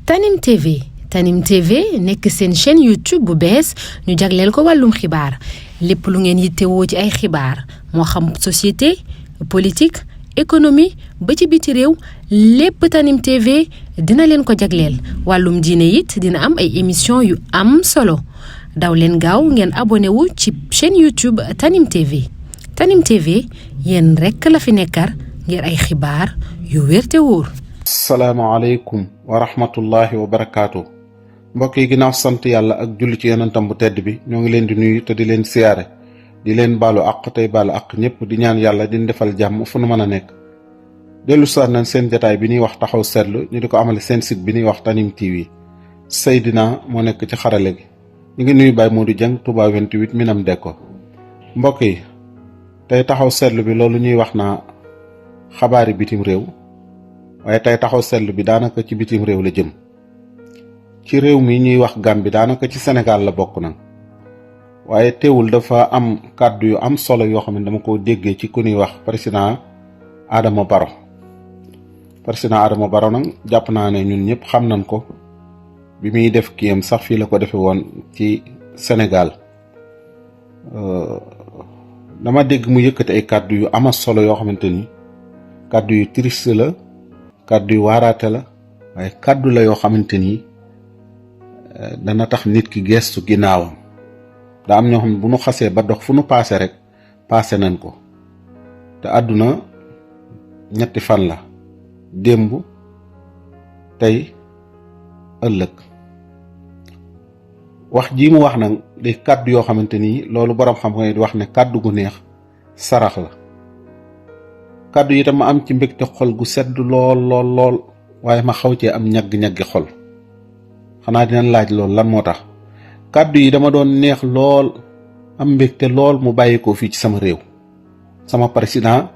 Tanim TV Tanim TV nekk seen chaîne YouTube bu bees ñu jagleel ko wàllum xibaar lépp lu ngeen yittewoo ci ay xibaar moo xam société politique économie ba ci biti réew lépp Tanim TV dina leen ko jagleel wàllum diine it dina am ay émission yu am solo daw leen gaaw ngeen abonné wu ci chaîne YouTube Tanim TV Tanim TV yéen rekk la fi nekkar ngir ay xibaar yu wér te wóor. salaamaaleykum wa rahmatullahi wa barakaatu mbokk yi ginnaaw sant yàlla ak julli ci yonentam bu tedd bi ñoo ngi leen di nuyu te di leen siyaare di leen baalu àq tey baalu àq ñëpp di ñaan yàlla di defal jàmm fu nu mën a nekk. dellu saat nañ seen jataay bi ñuy wax taxaw seetlu ñu di ko amale seen site bi ñuy wax Tanim TV Seydina moo nekk ci xarale gi ñu ngi nuyu Baye Modou Dieng Touba 28 Minam Dekko. mbokk yi tey taxaw seetlu bi loolu ñuy wax naa xabaari bitim réew waaye tey taxaw seetlu bi daanaka ci bitim réew la jëm ci réew mi ñuy wax Gambie daanaka ci Sénégal la bokk nag waaye teewul dafa am kàddu yu am solo yoo xam ne dama ko déggee ci ku ñuy wax président Adama Barrow. président Adama Barrow nag jàpp naa ne ñun ñëpp xam nañ ko bi muy def kiyam sax fii la ko defee woon ci Sénégal dama dégg mu yëkkati ay kàddu yu ama solo yoo xamante ni kàddu yu triste la kàddu yu waaraate la waaye kàddu la yoo xamante ni dana tax nit ki gestu ginnaawam daa am ñoo xam ne bu nu xasee ba dox fu nu paase rek paase nañ ko te àdduna ñetti fan la démb tey ëllëg wax ji mu wax nag di kàddu yoo xamante ni loolu borom xam-xam di wax ne kàddu gu neex sarax la kàddu yi tam ma am ci mbégte xol gu sedd lool waaye ma xaw cee am ñagg-ñaggi xol xanaa dinañ laaj lool lan moo tax kàddu yi dama doon neex lool am mbégte lool mu bàyyi ko fii ci sama réew sama président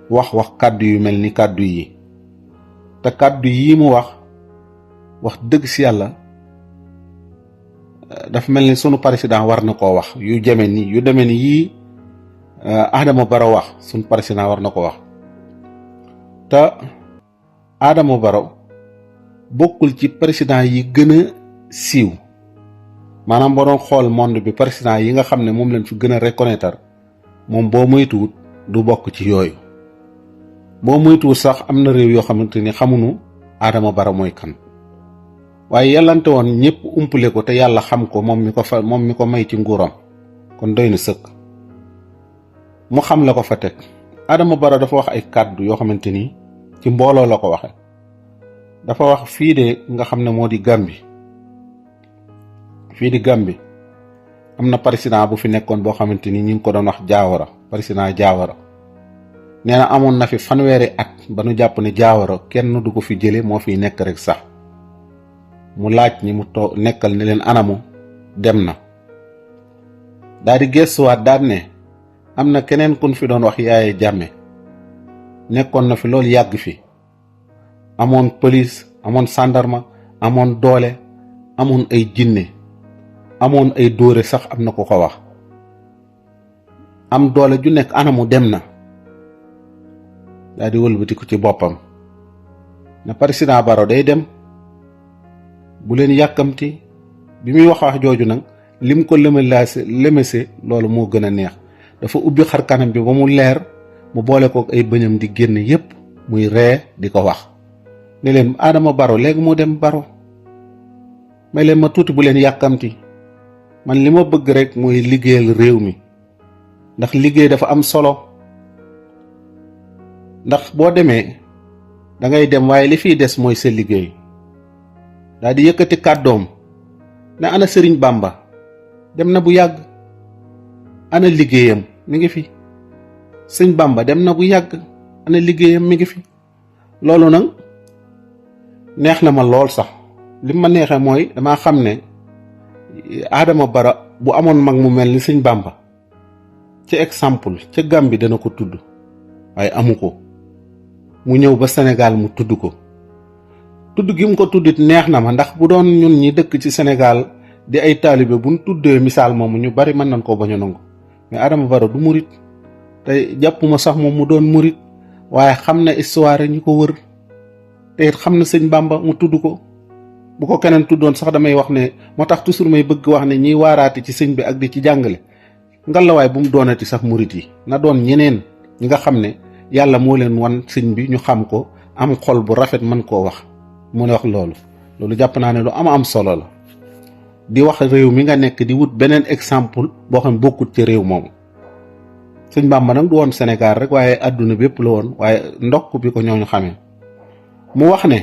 wax kàddu yu mel ni kàddu yi te kàddu yi mu wax dëgg si yàlla dafa mel ni sunu président war na koo wax yu demee ni yii Adama Barrow wax sunu président war na ko wax te Adama Barrow bokkul ci président yi gën a siiw maanaam boo doon xool monde bi président yi nga xam ne moom lañ fi gën a reconnaître moom boo moytuwut du bokk ci yooyu boo moytuwut sax am na réew yoo xamante ni xamuñu Adama Barrow mooy kan waaye yàllante woon ñëpp umpale ko te yàlla xam ko moom mi ko may ci nguuram kon doy na sëkk mu xam la ko fa teg Adama Barrow dafa wax ay kàddu yoo xamante ni ci mbooloo la ko waxe dafa wax fii de nga xam ne moo di Gambie am na président bu fi nekkoon boo xamante ni ñu ngi ko doon wax Jawara président Jawara nee na amoon na fi fanweeri at ba nu jàpp ne Jawara kenn du ko fi jële moo fiy nekk rek sax mu laaj ñi mu nekkal ne leen anamu dem na daal di gestuwaat daal ne am na keneen kun fi doon wax Yaya Jammeh nekkoon na fi loolu yàgg fi amoon police amoon sandarma amoon doole amoon ay jinne amoon ay dóore sax am na ko ko wax am doole ju nekk anamu dem na daal di wëlbatiku ci boppam na président Barrow day dem bu leen yàkkamti bi muy wax jooju nag lim ko lemese loolu moo gën a neex dafa ubbi xar kanam bi ba mu leer mu boole kook ay bëñam di génn yépp muy ree di ko wax ne leen Adama Barrow léegi moo dem Barrow may leen ma tuuti bu leen yàkkamti man li ma bëgg rek mooy liggéeyal réew mi ndax liggéey dafa am solo ndax boo demee dangay dem waaye li fiy des mooy sa liggéey daal di yëkkati kàddoom ne ana Sëriñ Bamba dem na bu yàgg ana liggéeyam mi ngi fi Sëñ Bamba dem na bu yàgg ana liggéeyam mi ngi fi loolu nag neex na ma lool sax li ma neexee mooy damaa xam ne Adama Barrow bu amoon mag mu mel ni Sëñ Bamba ci exemple ca Gambie dana ko tudd waaye amu ko mu ñëw ba Sénégal mu tudd ko tudd gi mu ko tuddit neex na ma ndax bu doon ñun ñi dëkk ci Sénégal di ay taalibe buñ tuddee misaal moomu ñu bari mën nañ koo bañ a nangu mais Adama Barrow du murit te jàppuma sax moom mu doon murit waaye xam na histoire ñi ko wër te it xam na Sëñ Bamba mu tudd ko bu ko keneen tuddoon sax damay wax ne moo tax toujours may bëgg wax ne ñiy waaraate ci sëñ bi ak di ci jàngale ngalawaay bu mu doonati sax murit yi na doon ñeneen ñi nga xam ne yàlla moo leen wan sëñ bi ñu xam ko am xol bu rafet mën koo wax mu ne wax loolu jàpp naa ne lu am solo la di wax réew mi nga nekk di wut beneen exemple boo xam bokkut ci réew moomu. sëñ Bàmba nag du woon Sénégal rek waaye àdduna bépp la woon waaye ndokk bi ko ñooñu xamee mu wax ne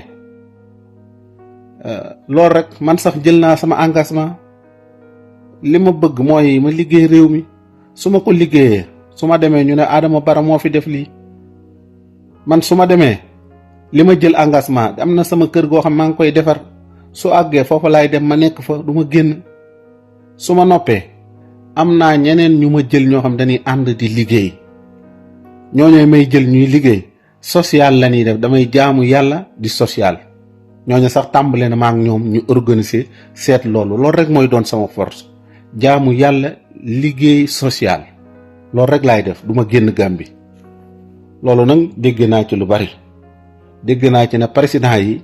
loolu rek man sax jël naa sama engagement li ma bëgg mooy ma liggéey réew mi su ma ko liggéeyee su ma demee ñu ne Adama Barrow moo fi def lii man su ma demee li ma jël engagement am na sama kër goo xam maa ngi koy defar su àggee foofa laay dem ma nekk fa du ma génn su ma noppee am naa ñeneen ñu ma jël ñoo xam dañuy ànd di liggéey ñooñu may jël ñuy liggéey social la ñuy def damay jaamu yàlla di social ñooñu sax tàmbale na ma ak ñoom ñu organiser seet loolu rek mooy doon sama force jaamu yàlla liggéey social loolu rek laay def du ma génn Gàmbi loolu nag dégg naa ci lu bari dégg naa ci ne président yi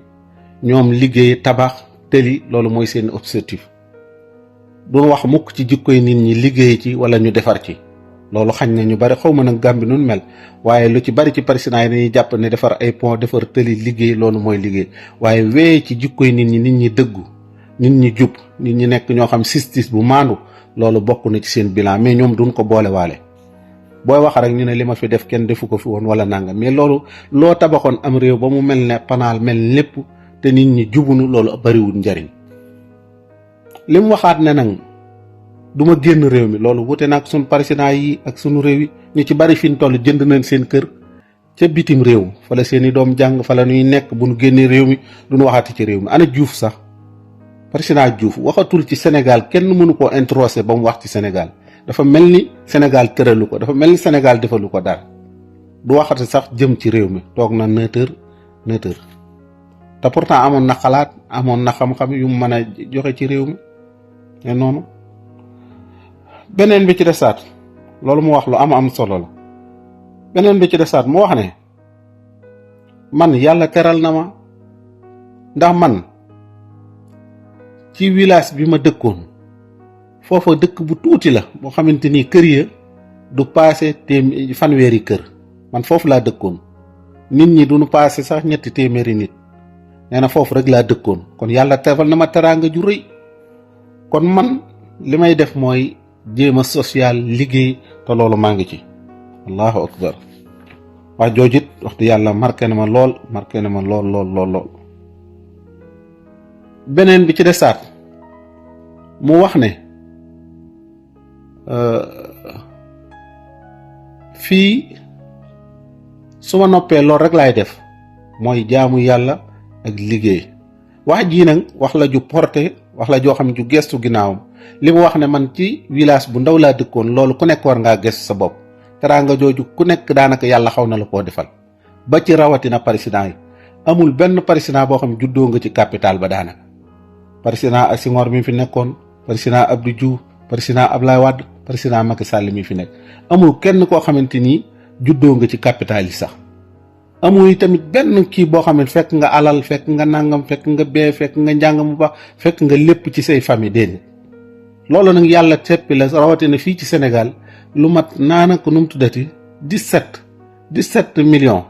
ñoom liggéey tabax tëli loolu mooy seen objectif duñ wax mukk ci jikkoy nit ñi liggéey ci wala ñu defar ci loolu xañ na ñu bari xaw ma nag Gàmbi nun mel waaye lu ci bari ci président yi dañuy jàpp ne defar ay pont defar tëli liggéey loolu mooy liggéey waaye wee ci jikkoy nit ñi dëggu nit ñi jub nit ñi nekk ñoo xam justice bu maandu loolu bokk na ci seen bilan mais ñoom duñ ko boole waale booy wax rek ñu ne li ma fi def kenn defu ko fi woon wala nanga mais loolu loo tabaxoon am réew ba mu mel ne panaal mel lépp te nit ñi jubunu loolu bariwul njariñ li mu waxaat ne nag du ma génn réew mi loolu wute nag suñ président yi ak sunu réew yi ñu ci bari fi ñu toll jënd nañ seen kër ca bitim réew fa la seeni doom jàng fa la ñuy nekk bu ñu génnee réew mi duñu waxati ci réew mi ana Diouf sax président Diouf waxatul ci Sénégal kenn mënu koo introsé ba mu wax ci Sénégal dafa mel ni Sénégal tëralu ko dafa mel ni Sénégal defalu ko dara du waxati sax jëm ci réew mi toog na neutre te pourtant amoon na xalaat amoon na xam-xam yu mu mën a joxe ci réew mi te noonu beneen bi ci desaat loolu mu wax lu am solo la beneen bi ci desaat mu wax ne man yàlla teral na ma ndax man ci village bi ma dëkkoon foofa dëkk bu tuuti la boo xamante ni kër ya du paase fanweeri kër man foofu laa dëkkoon nit ñi duñu paase sax 300 nit nee na foofu rek laa dëkkoon kon yàlla teral na ma teraanga ju rëy kon man li may def mooy jéem a social liggéey te loolu maa ngi ci allahu akbar wax joojit wax dëgg yàlla marqué na ma lool beneen bi ci desaat mu wax ne fii su ma noppee loolu rek laay def mooy jaamu yàlla ak liggéey wax jii nag wax la ju porté wax la joo xam ju gestu ginnaawam li mu wax ne man ci village bu ndaw laa dëkkoon loolu ku nekk war ngaa gestu sa bopp teraanga jooju ku nekk daanaka yàlla xaw na la koo defal ba ci rawatina président yi amul benn président boo xam juddoo nga ci capital ba daanaka président Senghor mi fi nekkoon président Abdou Diouf président Abdoulaye Wade président Macky Sall mi fi nekk amul kenn koo xamante ni juddoo nga ci capital yi sax amul tamit benn kii boo xam ne fekk nga alal fekk nga nangam fekk nga bee fekk nga njàng mu baax fekk nga lépp ci say famille déedéet loolu nag yàlla teppi la rawatina fii ci Sénégal lu mat naanaka nu mu tuddati 17 millions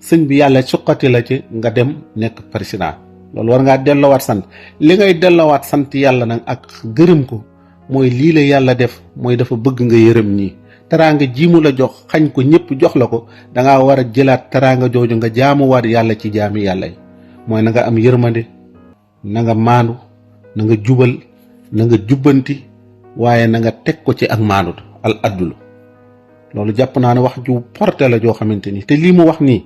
sëñ bi yàlla suqati la ci nga dem nekk président loolu war ngaa delloowaat sant li ngay delloowaat sant yàlla nag ak gërëm ko mooy lii la yàlla def mooy dafa bëgg nga yërëm ñii teraanga ji mu la jox xañ ko ñëpp jox la ko dangaa war a jëlaat teraanga jooju nga jaamuwaat yàlla ci jaami yàlla yi mooy na nga am yërmande na nga maandu na nga jubal na nga jubbanti waaye na nga teg ko ci ak maandu al addulu loolu jàpp naa ne wax ju porté la joo xamante ni te lii mu wax nii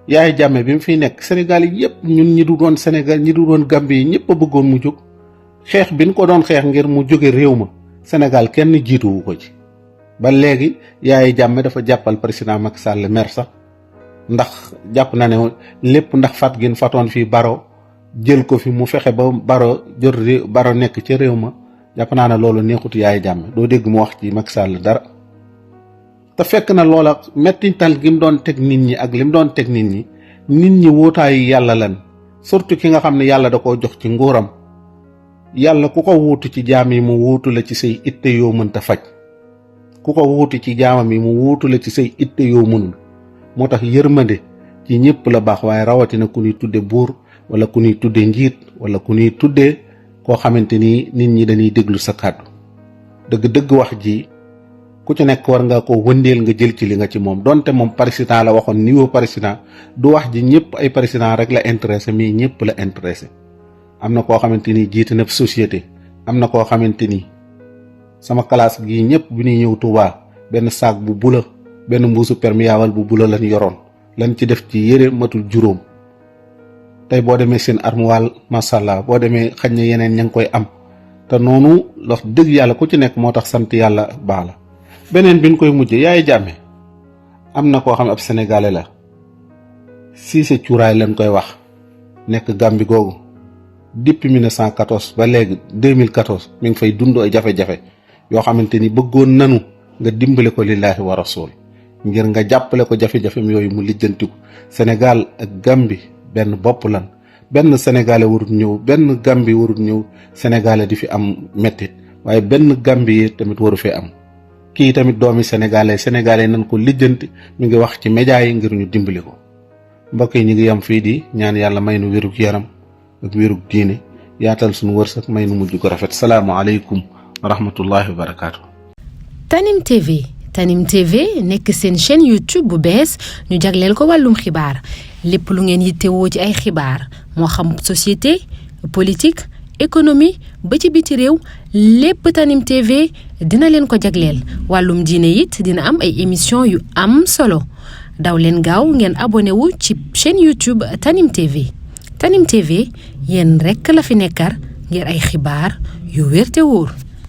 Yaaya Jammeh bi mu fiy nekk Sénégal yi yëpp ñun ñi du doon Sénégal ñi du doon Gambie yi ñëpp a bëggoon mu jóg xeex bi ñu ko doon xeex ngir mu jóge réew ma Sénégal kenn jiituwu ko ci ba léegi Yaaya Jammeh dafa jàppal président Macky Sall mer sax ndax jàpp na ne lépp ndax fat gin fatoon fii Baro jël ko fi mu fexe ba Baro nekk ca réew ma jàpp naa ne loolu neexut Yaaya Jammeh doo dégg mu wax ci Macky Sall dara te fekk na loola mettital gi mu doon teg nit ñi ak li mu doon teg nit ñi wootaayu yàlla lan surtout ki nga xam ne yàlla da koo jox ci nguuram yàlla ku ko wuutu ci jaam yi mu wuutu la ci say itte yoo mënta faj ku ko wuutu ci jaamam yi mu wuutu la ci say itte yoo mënul moo tax yërmande ci ñëpp la baax waaye rawatina ku ñuy tudde buur wala ku ñuy tudde njiit wala ku ñuy tudde koo xamante ni nit ñi dañuy déglu sa kàddu dëgg-dëgg wax ji ku ci nekk war nga ko wëndeel nga jël ci li nga ci moom donte moom président la waxoon niveau président du wax ji ñëpp ay président rek la intéressé mais ñëpp la intéressé am na koo xamante ni jiite na société am na koo xamante ni sama classe gi ñëpp bi ñuy ñëw Touba benn saak bu bula benn mbuusu perméable bu bula lañ yoroon lañ ci def ci yére matul juróom tey boo demee seen armoire masàllaa boo demee xañ na yeneen ña ngi koy am te noonu wax dëgg yàlla ku ci nekk moo tax sant yàlla baax la beneen bi ñu koy mujje Yaya Jammeh am na koo xam ne ab sénégalais la Cissé Cuuraay lañ koy wax nekk Gambie googu depuis 1914 ba léegi 2014 mi ngi fay dund ay jafe-jafe yoo xamante ni bëggoon nanu nga dimbale ko lillaahi wa rasul ngir nga jàppale ko jafe-jafem yooyu mu lijjantiku Sénégal ak Gambie benn bopp lan benn sénégalais warut ñëw benn Gambie warut ñëw sénégalais di fi am mettit waaye benn Gambie yi tamit waru fee am kii tamit doomi sénégalais nañ ko lijjanti mi ngi wax ci média yi ngir ñu dimbali ko mbokk yi ñu ngi yam fii di ñaan yàlla may nu wérug yaram ak wérug diine yaatal suñu wërsëg may nu mujj ko rafet salaamualeykum wa rahmatullahi wa barakaatu. Tanim TV nekk seen chaîne YouTube bu bees ñu jagleel ko wàllum xibaar lépp lu ngeen yittewoo ci ay xibaar moo xam société politique économie ba ci biti réew lépp Tanim TV dina leen ko jagleel wàllum diine it dina am ay émission yu am solo daw leen gaaw ngeen abonné wu ci chaîne YouTube Tanim TV Tanim TV yéen rekk la fi nekkar ngir ay xibaar yu wér te wóor